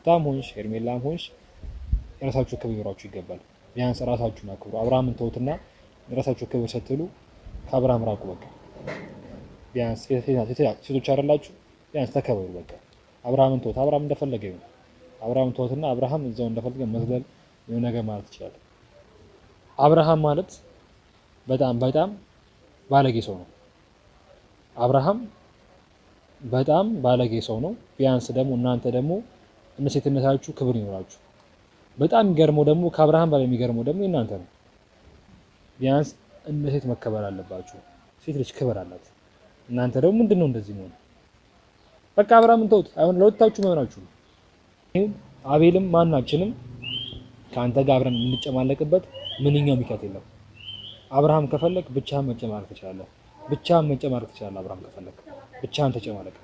ሩታም ሆንሽ ሄርሜላም ሆንሽ የራሳችሁ ክብር ይኖራችሁ ይገባል። ቢያንስ ራሳችሁን አክብሩ። አብርሃምን ተውትና የራሳችሁ ክብር ስትሉ ከአብርሃም ራቁ። በቃ ቢያንስ ሴቶች አይደላችሁ? ቢያንስ ተከበሩ። በቃ አብርሃምን ተውት። አብርሃም እንደፈለገ ይሁን። አብርሃም ተውትና አብርሃም እዛው እንደፈለገ መዝለል የሆነ ነገር ማለት ይችላል። አብርሃም ማለት በጣም በጣም ባለጌ ሰው ነው። አብርሃም በጣም ባለጌ ሰው ነው። ቢያንስ ደግሞ እናንተ ደግሞ እንደ ሴትነታችሁ ክብር ይኖራችሁ። በጣም የሚገርመው ደግሞ ከአብርሃም በላይ የሚገርመው ደግሞ የእናንተ ነው። ቢያንስ እንደ ሴት መከበር አለባችሁ። ሴት ልጅ ክብር አላት። እናንተ ደግሞ ምንድን ነው እንደዚህ መሆን? በቃ አብርሃምን ተውት። አሁን ለሁለታችሁ መሆናችሁ አቤልም ማናችንም ከአንተ ጋር አብረን እንጨማለቅበት ምንኛው ምክንያት የለም። አብርሃም ከፈለግ ብቻህን መጨማለቅ ትችላለህ። ብቻህን መጨማለቅ ትችላለህ። አብርሃም ከፈለግ ብቻህን ተጨማለቅ።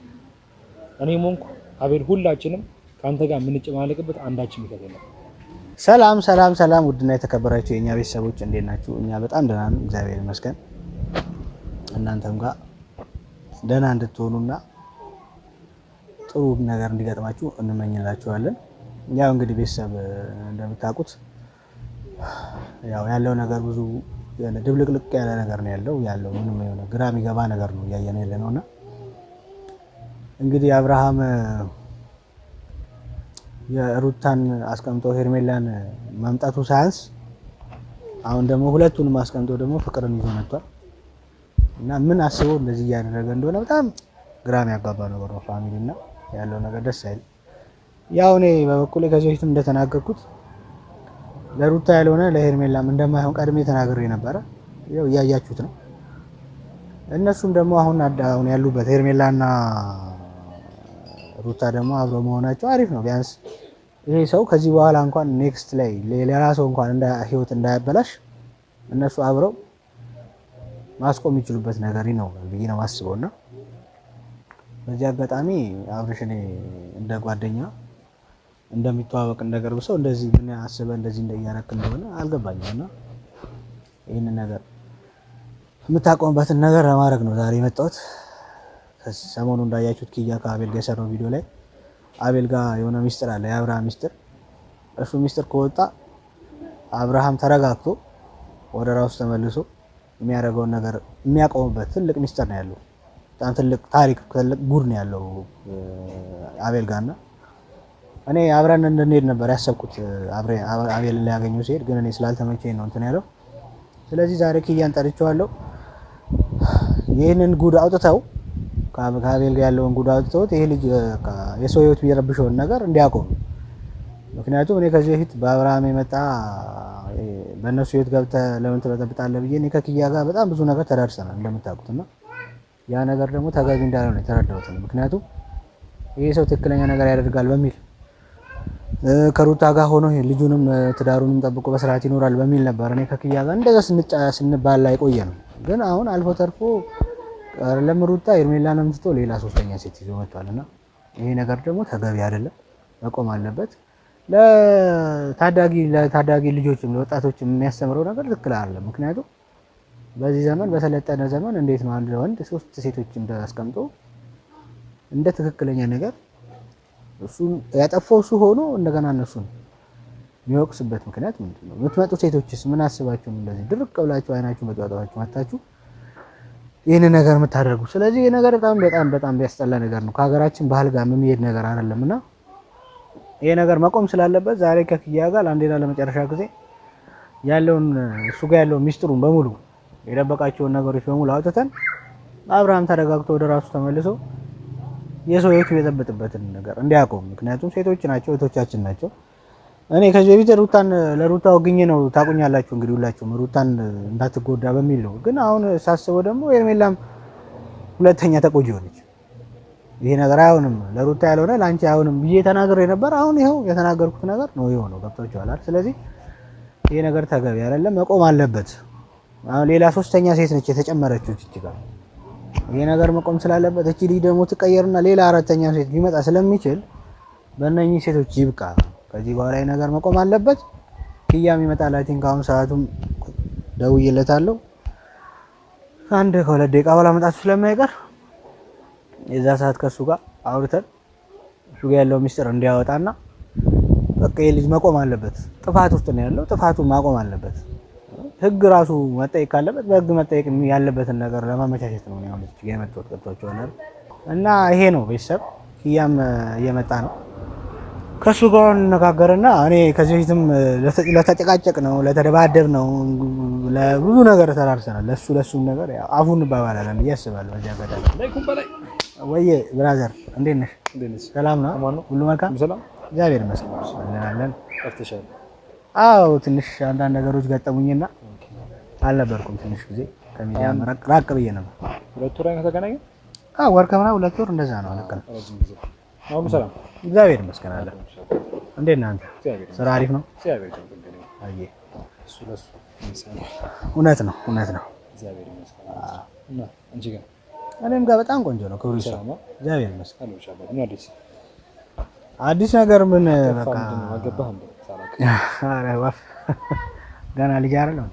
እኔም ሆንኩ አቤል ሁላችንም ከአንተ ጋር የምንጨማለቅበት አንዳችን ምክንያት የለም። ሰላም ሰላም ሰላም! ውድና የተከበራችሁ የእኛ ቤተሰቦች እንዴት ናችሁ? እኛ በጣም ደህና ነን፣ እግዚአብሔር ይመስገን። እናንተም ጋር ደህና እንድትሆኑና ጥሩ ነገር እንዲገጥማችሁ እንመኝላችኋለን። ያው እንግዲህ ቤተሰብ እንደምታውቁት ያው ያለው ነገር ብዙ ድብልቅልቅ ያለ ነገር ነው ያለው ምንም የሆነ ግራ የሚገባ ነገር ነው እያየን ያለ ነው። እና እንግዲህ አብርሃም የሩታን አስቀምጦ ሄርሜላን ማምጣቱ ሳያንስ አሁን ደግሞ ሁለቱንም አስቀምጦ ደግሞ ፍቅርን ይዞ መጥቷል። እና ምን አስበው እንደዚህ እያደረገ እንደሆነ በጣም ግራ የሚያጋባ ነገር ነው። Family እና ያለው ነገር ደስ አይልም። ያው እኔ በበኩሌ ከዚህ በፊትም እንደተናገርኩት ለሩታ ያልሆነ ለሄርሜላም እንደማይሆን ቀድሜ ተናግሬ ነበረ። ያው እያያችሁት ነው። እነሱም ደግሞ አሁን አሁን ያሉበት ሄርሜላና ሩታ ደግሞ አብሮ መሆናቸው አሪፍ ነው። ቢያንስ ይሄ ሰው ከዚህ በኋላ እንኳን next ላይ ሌላ ሰው እንኳን ህይወት እንዳያበላሽ እነሱ አብረው ማስቆም የሚችሉበት ነገር ይኖራል ብዬ ነው የማስበው። እና በዚህ አጋጣሚ አብርሽ እኔ እንደ ጓደኛ እንደሚተዋወቅ እንደ ቅርብ ሰው እንደዚህ ምን አስበህ እንደዚህ እንደያረክ እንደሆነ አልገባኝም። እና ይህንን ነገር የምታቆምበትን ነገር ለማድረግ ነው ዛሬ የመጣሁት። ሰሞኑ እንዳያችሁት ኪያ ከአቤል ጋር የሰራው ቪዲዮ ላይ አቤል ጋር የሆነ ሚስጥር አለ፣ የአብርሃም ሚስጥር። እሱ ሚስጥር ከወጣ አብርሃም ተረጋግቶ ወደ ራሱ ተመልሶ የሚያደርገውን ነገር የሚያቆምበት ትልቅ ሚስጥር ነው ያለው። በጣም ትልቅ ታሪክ፣ ትልቅ ጉድ ነው ያለው አቤል ጋር። እና እኔ አብረን እንድንሄድ ነበር ያሰብኩት አቤልን ሊያገኘው ሲሄድ፣ ግን እኔ ስላልተመቸኝ ነው እንትን ያለው። ስለዚህ ዛሬ ኪያን ጠርቼዋለሁ። ይህንን ጉድ አውጥተው ከአቤል ጋር ያለውን ጉድ አውጥተውት ይሄ ልጅ የሰው ህይወት ቢረብሸውን ነገር እንዲያቆም። ምክንያቱም እኔ ከዚህ በፊት በአብርሃም የመጣ በእነሱ ህይወት ገብተህ ለምን ትበጠብጣለህ ብዬ እኔ ከኪያ ጋር በጣም ብዙ ነገር ተዳርሰናል እንደምታውቁት። እና ያ ነገር ደግሞ ተገቢ እንዳልሆነ የተረዳሁት ነው። ምክንያቱም ይሄ ሰው ትክክለኛ ነገር ያደርጋል በሚል ከሩታ ጋር ሆኖ ልጁንም ትዳሩንም ጠብቆ በስርዓት ይኖራል በሚል ነበር እኔ ከኪያ ጋር እንደዛ ስንባላ የቆየ ነው። ግን አሁን አልፎ ተርፎ አይደለም ሩታ ሄርሜላንም ትቶ ሌላ ሶስተኛ ሴት ይዞ መጥቷል። እና ይሄ ነገር ደግሞ ተገቢ አይደለም፣ መቆም አለበት። ለታዳጊ ልጆችም ለወጣቶችም የሚያስተምረው ነገር ትክክል አይደለም። ምክንያቱም በዚህ ዘመን በሰለጠነ ዘመን እንዴት ነው አንድ ወንድ ሶስት ሴቶች አስቀምጦ እንደ ትክክለኛ ነገር እሱ ያጠፋው እሱ ሆኖ እንደገና እነሱን የሚወቅስበት ምክንያት ምንድን ነው? የምትመጡ ሴቶችስ ምን አስባችሁ እንደዚህ ድርቅ ብላችሁ አይናችሁ መጫወታችሁ መታችሁ ይህን ነገር የምታደርጉ? ስለዚህ ይህ ነገር በጣም በጣም በጣም ቢያስጠላ ነገር ነው። ከሀገራችን ባህል ጋር የሚሄድ ነገር አይደለም። እና ይሄ ነገር መቆም ስላለበት ዛሬ ከክያ ጋር ለአንዴና ለመጨረሻ ጊዜ ያለውን እሱ ጋር ያለውን ሚስጥሩን በሙሉ የደበቃቸውን ነገሮች በሙሉ አውጥተን አብርሃም ተረጋግቶ ወደ ራሱ ተመልሶ የሰው ህይወት የጠበጥበትን ነገር እንዲያቆም። ምክንያቱም ሴቶች ናቸው፣ እህቶቻችን ናቸው። እኔ ከዚህ በፊት ሩታን ለሩታ ወግኜ ነው ታቁኛላችሁ፣ እንግዲህ ሁላችሁም ሩታን እንዳትጎዳ በሚል ነው። ግን አሁን ሳስበው ደግሞ ሄርሜላም ሁለተኛ ተጎጂ ሆነች። ይሄ ነገር አይሆንም፣ ለሩታ ያልሆነ ለአንቺ አይሆንም ብዬ ተናግሬ ነበር። አሁን ይኸው የተናገርኩት ነገር ነው የሆነው። ገብቷችኋል? ስለዚህ ይሄ ነገር ተገቢ አይደለም፣ መቆም አለበት። አሁን ሌላ ሶስተኛ ሴት ነች የተጨመረችው እቺ ጋር። ይሄ ነገር መቆም ስላለበት እቺ ልጅ ደግሞ ትቀየርና ሌላ አራተኛ ሴት ሊመጣ ስለሚችል በእነኚህ ሴቶች ይብቃ። ከዚህ በኋላ ይሄ ነገር መቆም አለበት። ኪያም ይመጣል። I think አሁን ሰዓቱም ደውዬለታለሁ። ከአንድ ከሁለት ደቂቃ በኋላ መምጣቱ ስለማይቀር የዛ ሰዓት ከሱ ጋር አውርተን እሱ ጋር ያለው ሚስጥር እንዲያወጣና በቃ ይህ ልጅ መቆም አለበት። ጥፋት ውስጥ ነው ያለው፣ ጥፋቱን ማቆም አለበት። ህግ ራሱ መጠየቅ ካለበት በህግ መጠየቅ ያለበትን ነገር ለማመቻቸት ነው አሁን እዚህ ጋር የመጣሁት። ገብቷችኋል? እና ይሄ ነው ቤተሰብ። ኪያም እየመጣ ነው፣ ከእሱ ጋር እንነጋገርና እኔ ከዚህ በፊትም ለተጨቃጨቅ ነው ለተደባደብ ነው ለብዙ ነገር ተራርሰናል። ለሱም ነገር አፉ እንባባላለን ብዬ አስባለሁ። በዚህ አጋጣሚ ወይዬ brother እንዴት ነሽ? ሰላም ነው? ሁሉ መልካም፣ እግዚአብሔር ይመስገን አለን። አዎ ትንሽ አንዳንድ ነገሮች ገጠሙኝና አልነበርኩም። ትንሽ ጊዜ ከሚዲያ ራቅ ብዬ ነበር። 2 ወር ከተገናኘን? አዎ ወር ከምናምን 2 ወር እንደዛ ነው። ልክ ነው። እግዚአብሔር ይመስገን አለ። እንዴት ነህ አንተ? ስራ አሪፍ ነው? እውነት ነው፣ እውነት ነው። እኔም ጋር በጣም ቆንጆ ነው። ክብሩ ይስፋ፣ እግዚአብሔር ይመስገን። አዲስ ነገር ምን በቃ ኧረ ወፍ ገና ልጅ አይደለም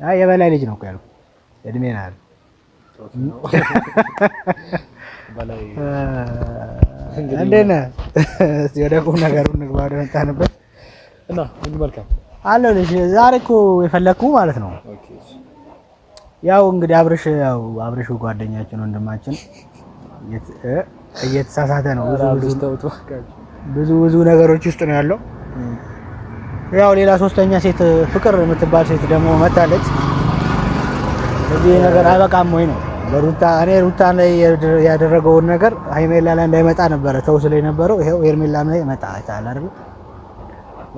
የበላይ ልጅ ነው እኮ ያልኩህ። እድሜ ነው ያልኩህ። እንዴት ነህ? እስኪ ወደ ቁም ነገሩ እንግባ፣ ወደ መጣንበት እና ሁሉ መልካም አለሁልሽ። ዛሬ እኮ የፈለግኩህ ማለት ነው ያው እንግዲህ አብርሽ ያው አብርሽ ጓደኛችን ወንድማችን እየተሳሳተ ነው። ብዙ ብዙ ነገሮች ውስጥ ነው ያለው። ያው ሌላ ሶስተኛ ሴት ፍቅር የምትባል ሴት ደግሞ መታለች። እዚህ ነገር አይበቃም ወይ ነው በሩታ እኔ ሩታ ላይ ያደረገውን ነገር ሄርሜላ ላይ እንዳይመጣ ነበረ ተው ስለ የነበረው ይሄው ሄርሜላ ላይ መጣ። አይተሃል አይደል?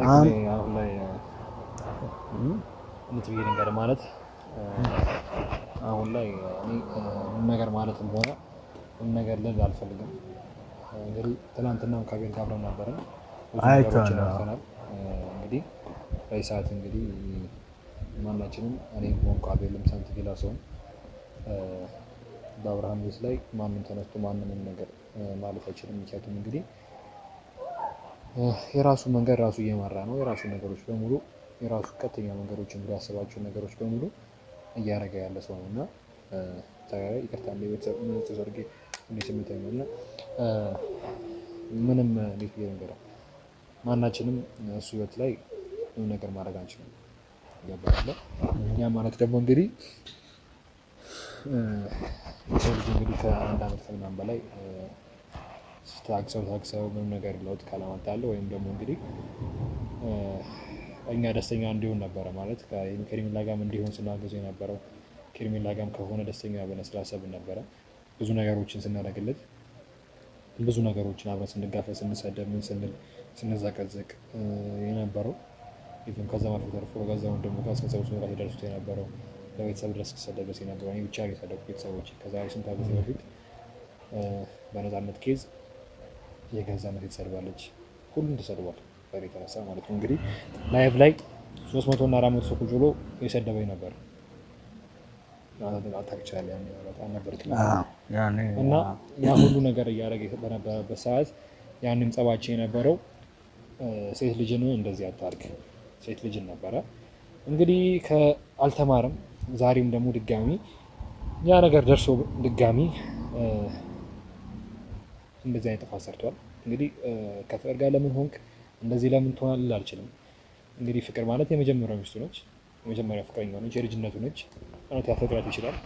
አሁን ላይ ነገር ማለት አሁን ላይ እኔ ምንም ነገር ማለትም ሆነ ምንም ነገር ልል አልፈልግም። እንግዲህ ትናንትናም ከቤት ጋር አብረን ነበርን፣ ብዙ ነገሮችን አውርተናል። እንግዲህ በዚህ ሰዓት እንግዲህ ማናችንም እኔም ሆንኩ አቤልም ሳንቲ ሌላ ሰውም በአብርሃም ቤት ላይ ማንም ተነስቶ ማንም ነገር ማለት አይችልም። ምክንያቱም እንግዲህ የራሱ መንገድ ራሱ እየመራ ነው። የራሱ ነገሮች በሙሉ የራሱ ቀጥተኛ መንገዶችን ብሎ ያሰባቸውን ነገሮች በሙሉ እያደረገ ያለ ሰው ነው እና ይቅርታ ቤተሰብ ሰርጌ እንዴት ስሜታዊ ነው እና ምንም እንዴት ብዬ ልንገረው፣ ማናችንም እሱ ህይወት ላይ ምንም ነገር ማድረግ አንችልም። ገባህ? ያ ማለት ደግሞ እንግዲህ የሰው ልጅ እንግዲህ ከአንድ ዓመት ከምናምን በላይ ታግሰው ታግሰው ምንም ነገር ለውጥ ካላመጣልህ ወይም ደግሞ እንግዲህ እኛ ደስተኛ እንዲሆን ነበረ ማለት ከሄርሜላ ጋርም እንዲሆን ስናገዘው የነበረው ከሄርሜላ ጋርም ከሆነ ደስተኛ ብለን ስላሰብን ነበረ ብዙ ነገሮችን ስናደርግለት ብዙ ነገሮችን አብረን ስንጋፈጥ ስንሰደብ ምን ስንል ስንዘቀዘቅ የነበረው even ከዛ አልፎ ተርፎ ከገዛ ወንድሙ ጋር እስከ ሰው ጋር ሲደርሱት የነበረው ለቤተሰብ ድረስ እስኪሰደብ ድረስ የነበረው እኔ ብቻ የሰደብኩት ቤተሰቦች ከዛሬ ስንት ዓመት በፊት በነፃነት case የገዛ እናቴ ተሰድባለች። ሁሉም ተሰድቧል በእኔ የተነሳ ማለት ነው። እንግዲህ live ላይ 300 እና 400 ሰው ቁጭ ብሎ የሰደበኝ ነበር። እና ያ ሁሉ ነገር እያደረገ በነበረበት ሰዓት ያንም ጸባችን የነበረው ሴት ልጅን እንደዚህ አታርግ ሴት ልጅን ነበረ። እንግዲህ አልተማረም። ዛሬም ደግሞ ድጋሚ ያ ነገር ደርሶ ድጋሚ እንደዚህ አይነት ጥፋት ሰርቷል። እንግዲህ ከፍቅር ጋር ለምን ሆንክ እንደዚህ ለምን ትሆናለህ አልችልም። እንግዲህ ፍቅር ማለት የመጀመሪያው ሚስቱ ነች፣ የመጀመሪያው ፍቅረኛው ነች፣ የልጅነቱ ነች። እውነት ያፈቅራት ይችላል፣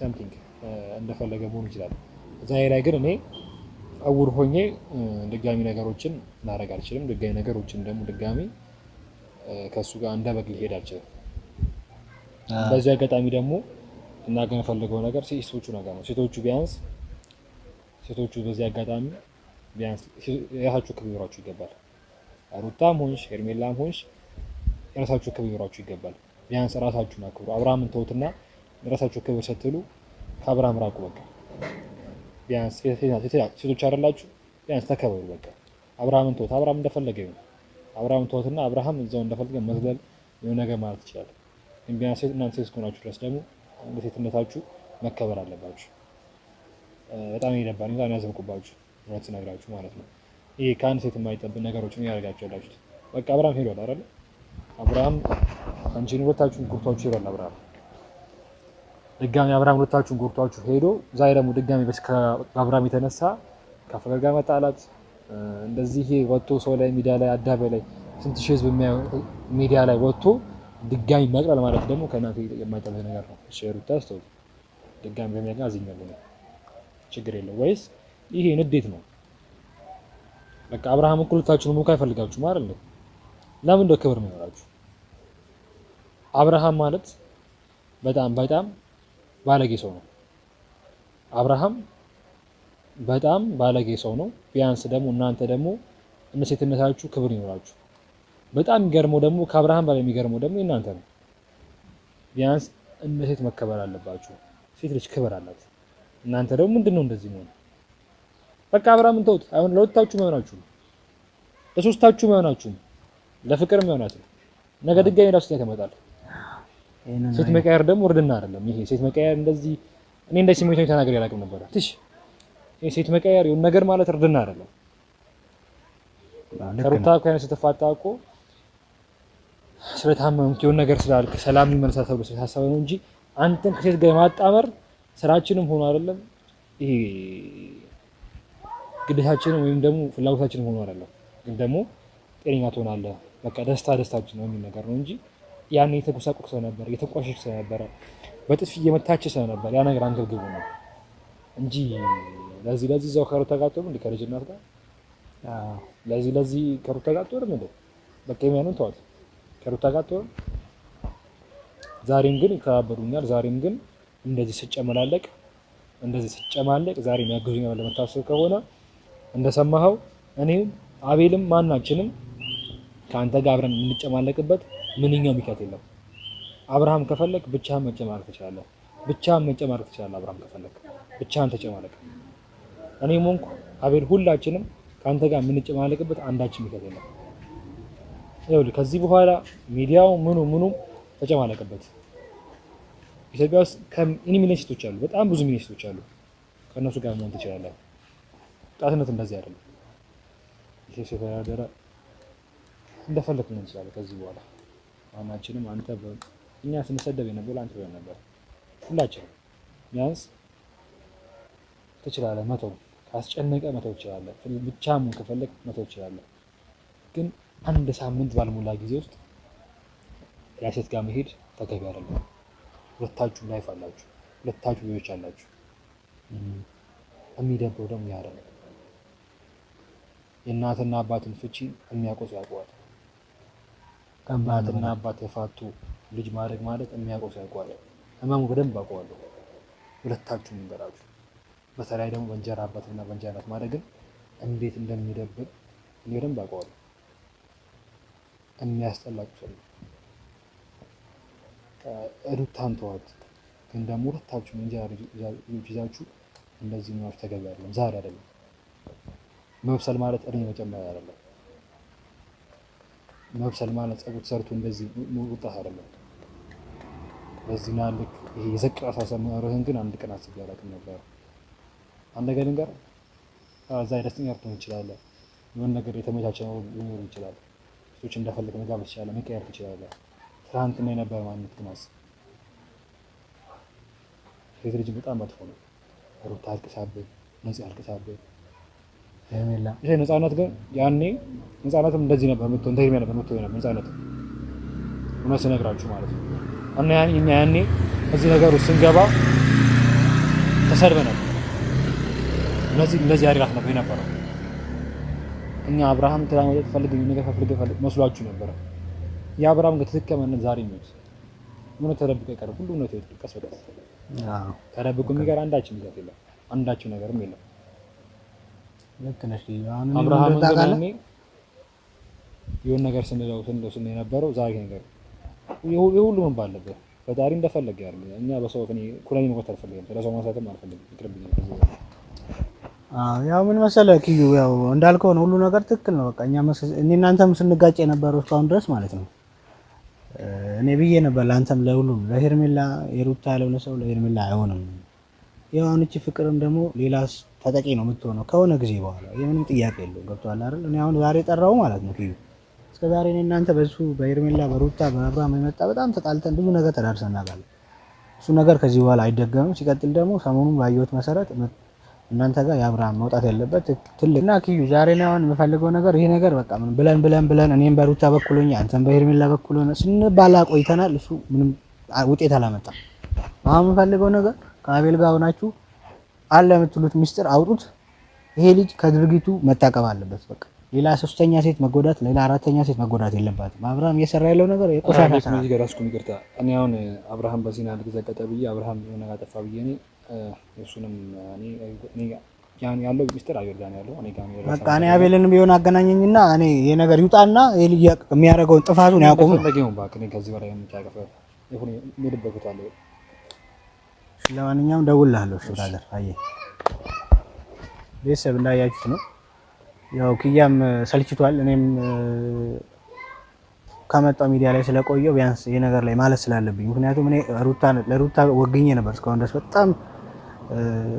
something እንደፈለገ መሆን ይችላል። ዛሬ ላይ ግን እኔ እውር ሆኜ ድጋሚ ነገሮችን ላደርግ አልችልም። ድጋሚ ነገሮችን ደግሞ ድጋሚ ከእሱ ጋር እንደ በግ ሊሄድ አልችልም። በዚህ አጋጣሚ ደግሞ ልናገር የምፈልገው ነገር ሴቶቹ ነገር ነው። ሴቶቹ ቢያንስ ሴቶቹ በዚህ አጋጣሚ ቢያንስ የራሳችሁ ክብር ሊኖራችሁ ይገባል። ሩታም ሆንሽ ሄርሜላም ሆንሽ የራሳችሁ ክብር ሊኖራችሁ ይገባል። ቢያንስ ራሳችሁን አክብሩ። አብርሃምን ተውትና የራሳችሁ ክብር ስትሉ ከአብርሃም ራቁ። በቃ ቢያንስ ሴቶች አይደላችሁ? ቢያንስ ተከበሩ። በቃ አብርሃምን ተውት። አብርሃም እንደፈለገ ይሁን። አብርሃምን ተውትና አብርሃም እዛው እንደፈለገ መዝለል የሆነ ነገር ማለት ይችላል። ግን ቢያንስ እናንተ ሴት እስከሆናችሁ ድረስ ደግሞ እንደ ሴትነታችሁ መከበር አለባችሁ። በጣም የደባኝ በጣም ያዘንኩባችሁ እውነት ስነግራችሁ ማለት ነው። ይሄ ከአንድ ሴት የማይጠብቅ ነገሮችን እያደረጋችሁ ያላችሁት። በቃ አብርሃም ሄዷል አይደል? አብርሃም አንቺን ሁለታችሁን ጎድቷችሁ ሄዷል አብርሃም። ድጋሚ አብርሃም ሁለታችሁን ጎድቷችሁ ሄዶ ዛሬ ደግሞ ድጋሚ በአብርሃም የተነሳ ከፍቅር ጋር መጣላት፣ እንደዚህ ወጥቶ ሰው ላይ ሚዲያ ላይ አዳባይ ላይ ስንት ሺህ ህዝብ የሚያየው ሚዲያ ላይ ወጥቶ ድጋሚ መቅለል ማለት ደግሞ ከእናንተ የማይጠበቅ ነገር ነው። እሺ ሩታ አስተውል። ድጋሚ በሚያገኝ አዝኛለሁ ነው፣ ችግር የለው ወይስ ይሄ ንዴት ነው? በቃ አብርሃም እኮ ሁለታችሁንም እኮ አይፈልጋችሁም አይደል? ለምን እንደው ክብር የሚኖራችሁ? አብርሃም ማለት በጣም በጣም ባለጌ ሰው ነው። አብርሃም በጣም ባለጌ ሰው ነው። ቢያንስ ደግሞ እናንተ ደግሞ እንደ ሴትነታችሁ ክብር ይኖራችሁ። በጣም የሚገርመው ደግሞ ከአብርሃም በላይ የሚገርመው ደግሞ የእናንተ ነው። ቢያንስ እንደ ሴት መከበር አለባችሁ። ሴት ልጅ ክብር አላት። እናንተ ደግሞ ምንድን ነው እንደዚህ መሆን? በቃ አብርሃምን ተውት። አሁን ለሁለታችሁም አይሆናችሁም፣ ለሶስታችሁም አይሆናችሁም፣ ለፍቅርም አይሆናትም። ነገ ድጋሚ ራሱ ያመጣል። ሴት መቀየር ደግሞ እርድና አይደለም። ይሄ ሴት መቀየር እንደዚህ እኔ እንደዚህ ስሜታዊ ተናግሬ አላውቅም ነበረ። ትሽ ይሄ ሴት መቀየር የሆነ ነገር ማለት እርድና አይደለም። ከሩታ እኮ ያኔ ስትፋታ እኮ ስለታመምክ የሆነ ነገር ስላልክ ሰላም ይመልሳል ተብሎ ስለታሰበ ነው እንጂ አንተን ከሴት ጋር የማጣመር ስራችንም ሆኖ አይደለም። ይሄ ግዴታችንም ወይም ደግሞ ፍላጎታችንም ሆኖ አይደለም። ግን ደግሞ ጤነኛ ትሆናለህ፣ በቃ ደስታ ደስታችን ነው የሚል ነገር ነው እንጂ ያኔ የተጎሳቆልክ ስለነበረ፣ የተንቋሸሽክ ስለነበረ፣ በጥፊ እየመታች ስለነበር ያ ነገር አንገብግቦ ነው እንጂ ለዚህ ለዚህ እዛው ከሩታ ጋር አትሆንም እንዴ? ከልጅ እናት ጋር ለዚህ ለዚህ ከሩታ ጋር አትሆንም እንዴ? በቃ የሚያኑን ተዋት፣ ከሩታ ጋር አትሆንም። ዛሬም ግን ይተባበሩኛል። ዛሬም ግን እንደዚህ ስጨመላለቅ እንደዚህ ስጨማለቅ ዛሬም ያግዙኛል ለመታሰብ ከሆነ እንደሰማኸው እኔም አቤልም ማናችንም ከአንተ ጋር አብረን የምንጨማለቅበት ምንኛው ምክንያት የለም። አብርሃም ከፈለክ ብቻህን መጨማለቅ ትችላለህ። ብቻህን መጨማለቅ ትችላለህ። አብርሃም ከፈለክ ብቻህን ተጨማለቅ። እኔም ሆንኩ አቤል ሁላችንም ከአንተ ጋር የምንጨማለቅበት አንዳችን ምክንያት የለም። ይኸውልህ ከዚህ በኋላ ሚዲያው ምኑ ምኑ ተጨማለቅበት። ኢትዮጵያ ውስጥ ከእኔ ሚሊዮን ሴቶች አሉ፣ በጣም ብዙ ሚሊዮን ሴቶች አሉ። ከእነሱ ጋር መሆን ትችላለህ። ጣትነት እንደዚህ አይደለም። ይሄ የተዳደረ እንደፈለክ መሆን ትችላለህ። ከዚህ በኋላ ማናችንም አንተ እኛ ስንሰደብ የነበረው አንተ ብለን ነበር። ሁላችንም ቢያንስ ትችላለህ መተው ካስጨነቀ መተው ትችላለህ። ብቻ መሆን ከፈለግ መተው ትችላለህ። ግን አንድ ሳምንት ባልሞላ ጊዜ ውስጥ ሌላ ሴት ጋር መሄድ ተገቢ አይደለም። ሁለታችሁም life አላችሁ፣ ሁለታችሁ ልጆች አላችሁ። የሚደብረው ደግሞ ያ አይደለም። የእናትና አባትን ፍቺ የሚያውቀው ሰው ያውቀዋል። እናትና አባት ተፋቱ ልጅ ማድረግ ማለት የሚያውቀው ሰው ያውቀዋል። ህመሙ በደንብ አውቀዋለሁ። ሁለታችሁም እንገራችሁ። በተለይ ደግሞ በእንጀራ አባትና በእንጀራ እናት ማድረግን እንዴት እንደሚደብር እኔ በደንብ አውቀዋለሁ። የሚያስጠላ ቁስል ነው። ሩታን ተዋት፣ ግን ደግሞ ሁለታችሁም እንጀራ ልጆች ይዛችሁ እንደዚህ መኖር ተገቢ አይደለም። ዛሬ አይደለም። መብሰል ማለት እድሜ መጨመር አይደለም። መብሰል ማለት ፀጉር ተሰርቶ እንደዚህ መውጣት አይደለም። በዚህ ና ልክ ይሄ የዘቀ አሳሰብ መኖርህን ግን አንድ ቀን አስቤ አላውቅም ነበር። አንድ ነገር ልንገርህ፣ እዛ ደስተኛ ልትሆን ትችላለህ። የሆነ ነገር የተመቻቸ ነው ሊኖር ይችላል። ሴቶች እንደፈለግ መጋበዝ ትችላለህ፣ መቀየር ትችላለህ። ትናንትና የነበረ ማንነት ግን አስብ። ሴት ልጅ በጣም መጥፎ ነው። ሩታ አልቅሳብህ፣ ነፂ አልቅሳብህ። ይሄ ነፃነት ግን ያኔ ነፃነትም እንደዚህ ነበር የምትሆን፣ እንደ ሄርሜላ ነበር የምትሆን ነበር ነፃነት። እውነት ስነግራችሁ ማለት ነው። እና እኛ ያኔ እዚህ ነገር ውስጥ ስንገባ ተሰድበናል። እነዚህ እንደዚህ አድርጋት ነበር የነበረው። እኛ አብርሃም ትላንት ፈልግ ነገር ፈልግ ፈልግ መስሏችሁ ነበረ። የአብርሃም ግን ትክክል ማንነት ዛሬ ነው። እውነት ተደብቆ አይቀርም። ሁሉ እውነት ይወጣል ቀስ በቀስ። ተደብቆ የሚቀር አንዳችም ይዘት የለም፣ አንዳችም ነገርም የለም። ልክ ነሽ። አሁን እኔ አብርሃም ምን ታውቃለህ? ግን የሆነ ነገር ስንለው ስንለው ስንል የነበረው ዛሬ ነገር የሁሉም ባለበት ፈጣሪ እንደፈለገ ያድርግ። እኛ በሰው እኔ ኩነኔ መግባት አልፈልግም፣ ስለሰው ማንሳትም አልፈልግም። ይቅርብኝ። ከዚህ በኋላ ያው ምን መሰለህ ኪዩ፣ ያው እንዳልከው ነው፣ ሁሉ ነገር ትክክል ነው። በቃ እኛ እኔ እናንተም ስንጋጭ የነበረው እስካሁን ድረስ ማለት ነው። እኔ ብዬ ነበር ለአንተም ለሁሉም ለሄርሜላ የሩታ ያልሆነ ሰው ለሄርሜላ አይሆንም። ያው አሁን እቺ ፍቅርም ደግሞ ሌላ ተጠቂ ነው የምትሆነው ከሆነ ጊዜ በኋላ፣ የምንም ጥያቄ የለውም። ገብቶሃል አይደል? እኔ አሁን ዛሬ ጠራው ማለት ነው ኪዩ። እስከ ዛሬ እኔ እናንተ በሱ በሄርሜላ በሩታ በአብርሃም የመጣ በጣም ተጣልተን ብዙ ነገር ተዳርሰን እናውቃለን። እሱ ነገር ከዚህ በኋላ አይደገምም። ሲቀጥል ደግሞ ሰሞኑን ባየሁት መሰረት እናንተ ጋር የአብርሃም መውጣት ያለበት ትልቅ እና ኪዩ ዛሬ ነው አሁን የምፈልገው ነገር ይሄ ነገር በቃ ምን ብለን ብለን ብለን እኔም በሩታ በኩል ሆኜ አንተም በሄርሜላ በኩል ሆነ ስንባላ ቆይተናል። እሱ ምንም ውጤት አላመጣም። አሁን የምፈልገው ነገር ከአቤል ጋር ሆናችሁ አለ የምትሉት ሚስጥር አውጡት። ይሄ ልጅ ከድርጊቱ መታቀብ አለበት። በቃ ሌላ ሶስተኛ ሴት መጎዳት፣ ሌላ አራተኛ ሴት መጎዳት የለባትም። አብርሃም እየሰራ ያለው ነገር የቆሻሻ ስራ። እዚህ ጋር አስቁም፣ ይቅርታ። እኔ አሁን አብርሃም በዜና ዘቀጠ ብዬ አብርሃም የሆነ ነገር አጠፋ ብዬ እኔ እሱንም እኔ ያለው ሚስጥር አቤል ጋር ነው ያለው። እኔ ጋር ነው። በቃ እኔ አቤልን ቢሆን አገናኘኝና እኔ ይሄ ነገር ይውጣና ይሄ ልጅ የሚያደርገውን ጥፋቱን ያቆም። ፈለገው እባክህ፣ እኔ ከዚህ በላይ የምጫቀፈ ይሁን የሚሄድበት ቦታ አለ። ለማንኛውም ደውልልሃለሁ። እሺ brother፣ አየህ ቤተሰብ እንዳያችሁት ነው። ያው ኪያም ሰልችቷል። እኔም ከመጣው ሚዲያ ላይ ስለቆየው ቢያንስ ይሄ ነገር ላይ ማለት ስላለብኝ፣ ምክንያቱም እኔ ሩታ ለሩታ ወግኜ ነበር እስካሁን ድረስ በጣም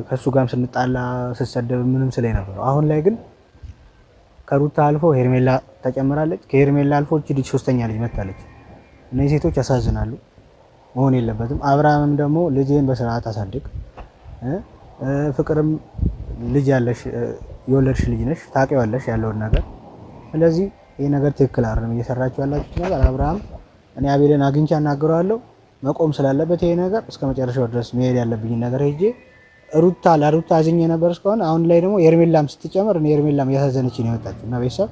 ከእሱ ጋርም ስንጣላ ስሰደብ ምንም ስለ ነበረው። አሁን ላይ ግን ከሩታ አልፎ ሄርሜላ ተጨምራለች። ከሄርሜላ አልፎ እቺ ልጅ ሶስተኛ ልጅ መታለች። እነዚህ ሴቶች ያሳዝናሉ፣ መሆን የለበትም። አብርሃምም ደግሞ ልጅህን በስርዓት አሳድግ፣ ፍቅርም ልጅ ያለሽ የወለድሽ ልጅ ነሽ፣ ታውቂዋለሽ ያለውን ነገር። ስለዚህ ይህ ነገር ትክክል አይደለም እየሰራችሁ ያላችሁት ነገር። አብርሃም እኔ አቤልን አግኝቼ አናግረዋለሁ። መቆም ስላለበት ይሄ ነገር እስከ መጨረሻው ድረስ መሄድ ያለብኝ ነገር ሄጄ ሩታ ለሩታ አዝኜ ነበር እስከሆነ። አሁን ላይ ደግሞ ሄርሜላም ስትጨምር እኔ ሄርሜላም እያሳዘነች ነው የመጣችው እና ቤተሰብ